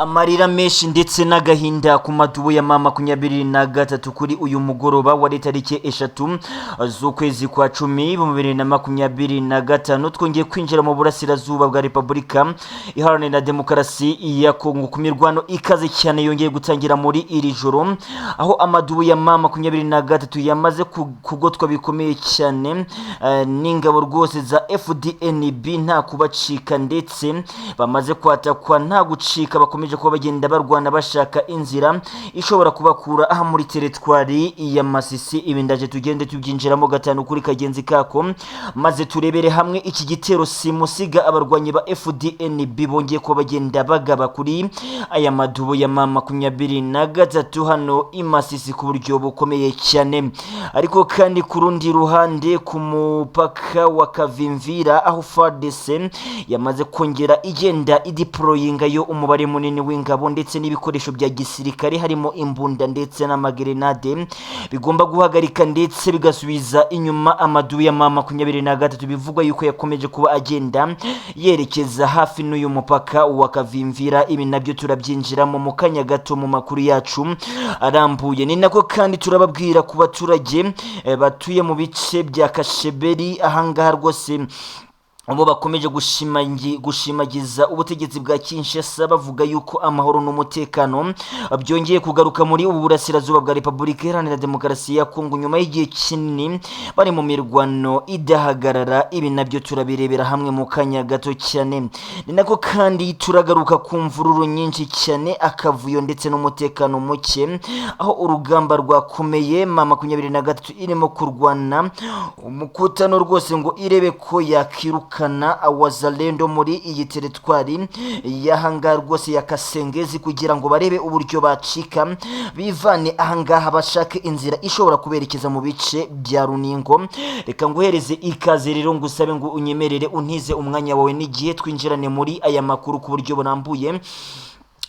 Amarira menshi ndetse n'agahinda ku madubu ya M23 kuri uyu mugoroba wari tariki 3 z'ukwezi kwa 10 2025. Twongeye kwinjira mu burasirazuba bwa Repubulika Iharanira Demokarasi ya Kongo ku mirwano ikaze cyane yongeye gutangira muri iri joro, aho amadubu ya M23 yamaze kugotwa bikomeye cyane n'ingabo rwose za FDNB nta kubacika, ndetse bamaze kwatakwa nta gucika. Bakomeje kuba bagenda barwana bashaka inzira ishobora kubakura aha muri teritwari ya Masisi. Ibi ndaje tugende tubyinjiramo gatanu kuri kagenzi kako, maze turebere hamwe iki gitero simusiga abarwanyi ba FDNB bongeye kuba bagenda bagaba kuri aya madubu ya M23 hano i Masisi ku buryo bukomeye cyane. Ariko kandi ku rundi ruhande, ku mupaka wa Kavimvira, aho FARDC yamaze kongera igenda ideployinga yo umubare munini w'ingabo ndetse n'ibikoresho bya gisirikare, harimo imbunda ndetse n'amagerenade, bigomba guhagarika ndetse bigasubiza inyuma amadubu ya M23 bivugwa yuko yakomeje kuba agenda yerekeza hafi n'uyu mupaka wa Kavimvira. Ibi nabyo turabyinjiramo mu kanya gato mu makuru yacu arambuye. Ni nako kandi turababwira ku baturage batuye mu bice bya Kasheberi, ahangaha rwose bo bakomeje gushimagiza ubutegetsi bwa Kinshasa, bavuga yuko amahoro n'umutekano byongeye kugaruka muri ubu burasirazuba bwa Repubulika Iharanira Demokarasi ya Kongo nyuma y'igihe kinini bari mu mirwano idahagarara. Ibi nabyo turabirebera hamwe mu kanya gato cyane. Ni nako kandi turagaruka ku mvururu nyinshi cyane, akavuyo ndetse n'umutekano muke, aho urugamba rwakomeye M23 irimo kurwana umukutano rwose ngo irebe ko yakiruka Wazalendo muri iyi teritwari y'ahangaha rwose ya Kasengezi, kugira ngo barebe uburyo bacika bivane ahangaha, bashake inzira ishobora kuberekeza mu bice bya Runingo. Reka nguhereze ikaze rero, ngusabe ngo unyemerere untize umwanya wawe n'igihe, twinjirane muri aya makuru ku buryo burambuye,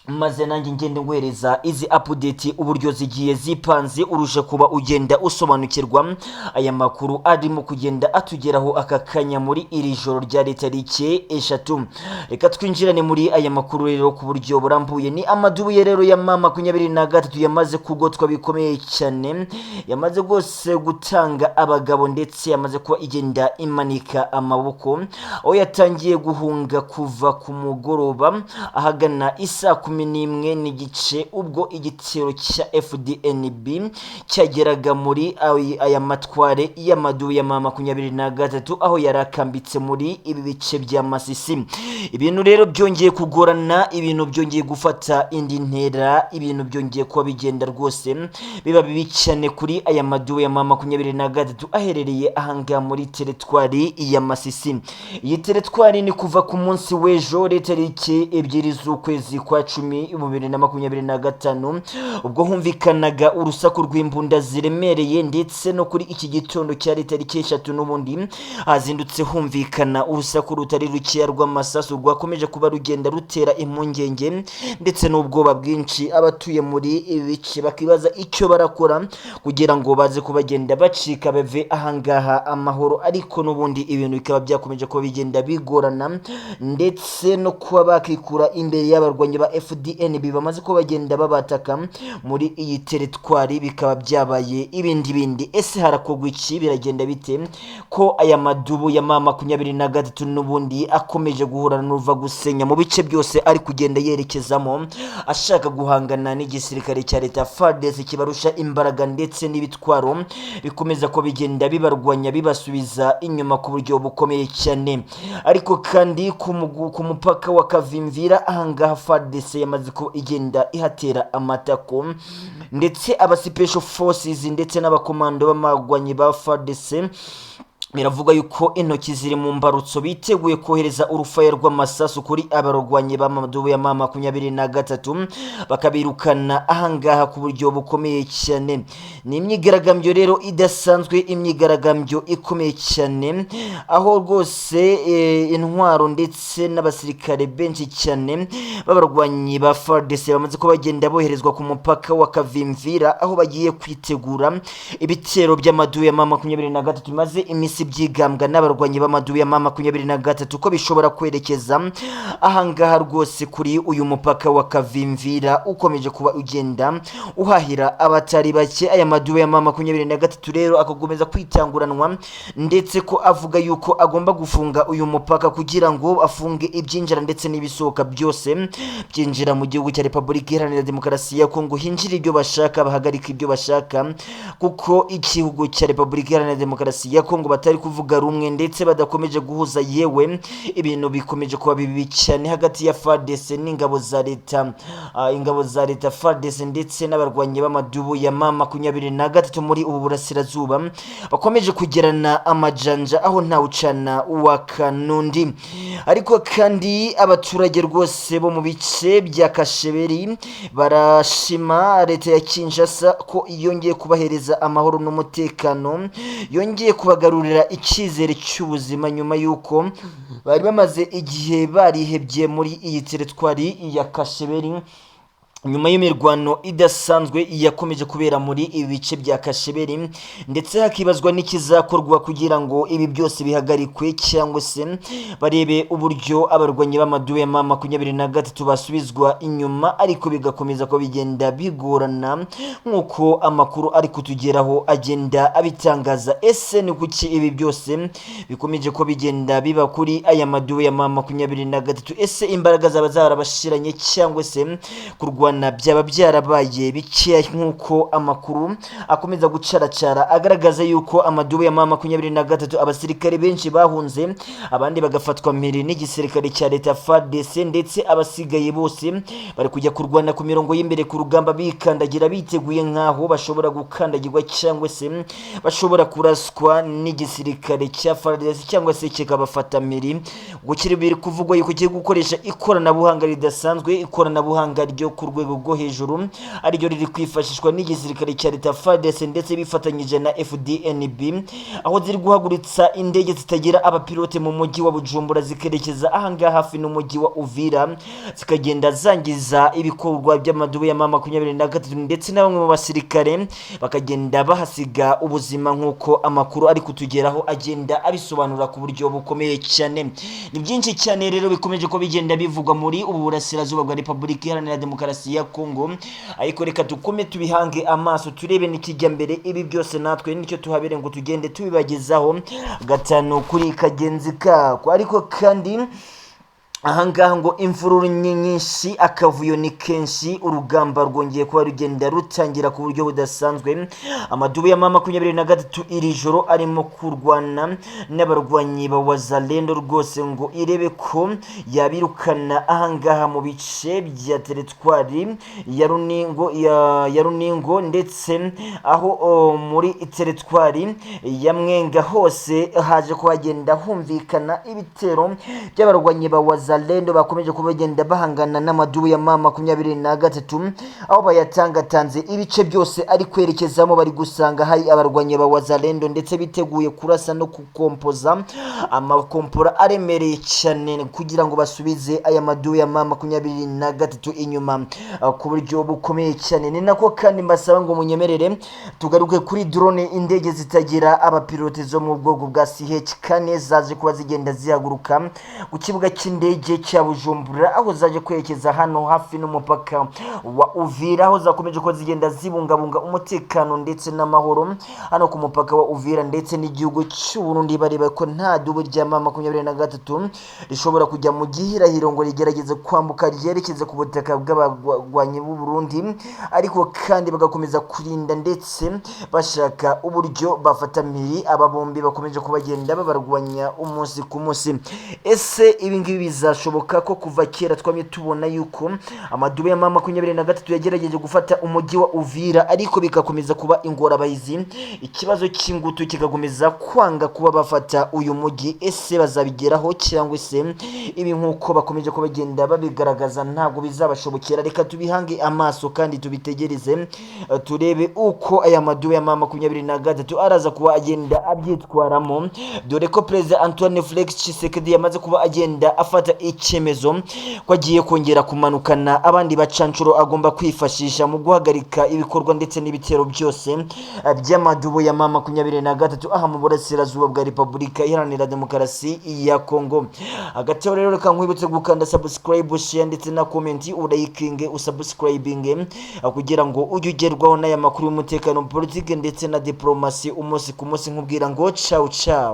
maze nanjye ngende nguhereza izi update uburyo zigiye zipanze, urusha kuba ugenda usobanukirwa aya makuru arimo kugenda atugeraho aka kanya muri iri joro rya tariki 3. Reka twinjirane muri aya makuru rero ku buryo burambuye. Ni amadubuye rero ya M23 yamaze kugotwa bikomeye cyane, yamaze rwose gutanga abagabo ndetse yamaze kuba igenda imanika amaboko, aho yatangiye guhunga kuva ku mugoroba ahagana isaa 11:30, ubwo igitero cya FDNB cyageraga muri aya matware y'amadubu ya M23, aho yari akambitse muri ibi bice bya Masisi. Ibintu rero byongeye kugorana, ibintu byongeye gufata indi ntera, ibintu byongeye kuba bigenda rwose biba bibi cyane kuri aya madubu ya M23 aherereye ahangaha muri teritwari ya Masisi. Iyi teritwari ni kuva ku munsi w'ejo tariki 2 z'ukwezi kwa 10 2025, ubwo humvikanaga urusaku rw'imbunda ziremereye, ndetse no kuri iki gitondo cyari tariki 3 n'ubundi hazindutse humvikana urusaku rutari rukeya rw'amasasu rwakomeje kuba rugenda rutera impungenge ndetse n'ubwoba bwinshi abatuye muri ibi bice, bakibaza icyo barakora kugira ngo baze kubagenda bacika bave ahangaha amahoro. Ariko n'ubundi ibintu bikaba byakomeje kuba bigenda bigorana, ndetse no kuba bakikura imbere y'abarwanyi ba FDNB bamaze kuba bagenda babataka muri iyi teritwari bikaba byabaye ibindi bindi. Ese harakorwa iki? Biragenda bite ko aya madubu ya M23 n'ubundi akomeje guhura n'uruva gusenya mu bice byose ari kugenda yerekezamo, ashaka guhangana n'igisirikare cya leta FARDC kibarusha imbaraga ndetse n'ibitwaro, bikomeza ko bigenda bibarwanya bibasubiza inyuma ku buryo bukomeye cyane? Ariko kandi ku mupaka wa Kavimvira, ahangaha FARDC yamaze ko igenda ihatera amatako, ndetse aba special forces ndetse n'abakomando b'amagwanyi ba FARDC biravuga yuko intoki ziri mu mbarutso, biteguye kohereza urufaya rw'amasasu kuri abarwanyi b'amadubu ya M23, bakabirukana ahangaha ku buryo bukomeye cyane. Ni imyigaragambyo rero idasanzwe, imyigaragambyo ikomeye cyane, aho rwose intwaro ndetse n'abasirikare benshi cyane b'abarwanyi ba FARDC bamaze kuba bagenda boherezwa ku mupaka wa Kavimvira, aho bagiye kwitegura ibitero by'amadubu ya M23 bimaze iminsi iminsi byigambwa n'abarwanyi b'amadubu ya M23 ko bishobora kwerekeza ahangaha rwose kuri uyu mupaka wa Kavimvira ukomeje kuba ugenda uhahira abatari bake. Aya madubu ya M23 rero akakomeza kwitanguranwa, ndetse ko avuga yuko agomba gufunga uyu mupaka kugira ngo afunge ibyinjira ndetse n'ibisohoka byose byinjira mu gihugu cya Repubulika Iharanira Demokarasi ya Kongo, hinjira ibyo bashaka, bahagarika ibyo bashaka, kuko igihugu cya Repubulika Iharanira Demokarasi ya Kongo batari kuvuga rumwe ndetse badakomeje guhuza. Yewe, ibintu bikomeje kuba bibi cyane hagati ya FARDC n'ingabo za leta, ingabo za leta FARDC ndetse n'abarwanyi b'amadubu ya M23 muri ubu burasirazuba bakomeje kugirana amajanja aho ntawucana uwaka n'undi. Ariko kandi abaturage rwose bo mu bice bya Kasheberi barashima leta ya Kinshasa ko yongeye kubahereza amahoro n'umutekano, yongeye kubagarurira icyizere cy'ubuzima nyuma y'uko bari bamaze igihe barihebye muri iyi teritwari ya Kasheberi, nyuma y'imirwano idasanzwe yakomeje kubera muri ibi bice bya Kasheberi, ndetse hakibazwa n'ikizakorwa kugira ngo ibi byose bihagarikwe cyangwa se barebe uburyo abarwanyi b'amadubu ya M23 basubizwa inyuma, ariko bigakomeza ko bigenda bigorana nk'uko amakuru ari kutugeraho agenda abitangaza. Ese ni kuki ibi byose bikomeje ko bigenda biba kuri aya madubu ya M23? Ese imbaraga zaba zarabashiranye cyangwa se kurwana byaba byarabaye bikeya, nk'uko amakuru akomeza gucaracara agaragaza yuko amadubu ya M23 abasirikare benshi bahunze, abandi bagafatwa mpiri n'igisirikare cya leta FARDC, ndetse abasigaye bose bari kujya kurwana ku mirongo y'imbere ku rugamba bikandagira, biteguye nk'aho bashobora gukandagirwa cyangwa se bashobora kuraswa n'igisirikare cya FARDC cyangwa se kikabafata mpiri. Ngo kiri biri kuvugwa yuko kiri gukoresha ikoranabuhanga ridasanzwe, ikoranabuhanga ryo ku rwego rwo hejuru, ariryo riri kwifashishwa n'igisirikare cya leta FARDC ndetse bifatanyije na FDNB, aho ziri guhagurutsa indege zitagira abapilote mu mujyi wa Bujumbura zikerekeza ahangaha hafi n'umujyi wa Uvira, zikagenda zangiza ibikorwa by'amadubu ya M23, ndetse na bamwe mu basirikare bakagenda bahasiga ubuzima, nk'uko amakuru ari kutugeraho agenda abisobanura ku buryo bukomeye cyane. Ni byinshi cyane rero bikomeje ko bigenda bivugwa muri ubu burasirazuba bwa Repubulika Iharanira Demokarasi ya Kongo, ariko reka dukume tubihange amaso turebe n'ikijya mbere. Ibi byose natwe nicyo tuhabere ngo tugende tubibagezaho gatanu kuri kagenzi kako. Ariko kandi ahangaha ngo imvururu ni nyinshi, akavuyo ni kenshi, urugamba rwongeye kuba rugenda rutangira ku buryo budasanzwe. Amadubu ya M23 iri joro arimo kurwana n'abarwanyi ba Wazalendo rwose ngo irebe ko yabirukana ahangaha mu bice bya teritwari ya Runingo, ya Runingo, ndetse aho muri teritwari ya Mwenga hose haje kuhagenda humvikana ibitero by'abarwanyi ba Wazalendo bakomeje kuba bagenda bahangana n'amadubu ya M23, aho bayatangatanze ibice byose ari kwerekezamo bari gusanga hari abarwanyi ba Wazalendo ndetse biteguye kurasa no kukompoza amakompora aremereye cyane kugira ngo basubize aya madubu ya M23 inyuma ku buryo bukomeye cyane. Ni nako kandi mbasaba ngo munyemerere tugaruke kuri drone, indege zitagira abapilote zo mu bwoko bwa CH-4 zaje kuba zigenda zihaguruka ku kibuga cy'indege cya Bujumbura, aho zaje kwerekeza hano hafi n'umupaka wa Uvira, aho zakomeje kuba zigenda zibungabunga umutekano ndetse n'amahoro hano ku mupaka wa Uvira ndetse n'igihugu cy'u Burundi, bareba ko nta dubu rya M23 rishobora kujya mu gihirahiro ngo rigerageze kwambuka ryerekeze ku butaka bw'abagwanyi b'u Burundi, ariko kandi bagakomeza kurinda ndetse bashaka uburyo bafata mpiri aba bombi bakomeje kubagenda babarwanya umunsi ku munsi. Ese ibi ngibi bizashoboka ko kuva kera twamye tubona yuko amadubu ya M23 yagerageje gufata umujyi wa Uvira, ariko bigakomeza kuba ingorabahizi, ikibazo cy'ingutu kigakomeza kwanga kuba bafata uyu mujyi? Ese bazabigeraho cyangwa se ibi nk'uko bakomeje kubagenda babigaragaza ntabwo bizabashobokera? Reka tubihange amaso kandi tubitegereze, turebe uko aya madubu ya M23 araza kuba agenda abyitwaramo, dore ko Perezida Antoine Felix Tshisekedi yamaze kuba agenda afata gufata icyemezo ko agiye kongera kumanukana abandi bacanshuro agomba kwifashisha mu guhagarika ibikorwa ndetse n'ibitero byose by'amadubu ya M23 aha mu burasirazuba bwa Repubulika Iharanira Demokarasi ya Kongo. Hagati aho rero, reka nkwibutse gukanda subscribe, share ndetse na comment, urayikinge, usubscribinge kugira ngo ujye ugerwaho n'aya makuru y'umutekano, politike ndetse na diplomasi umunsi ku munsi. Nkubwira ngo ciao ciao.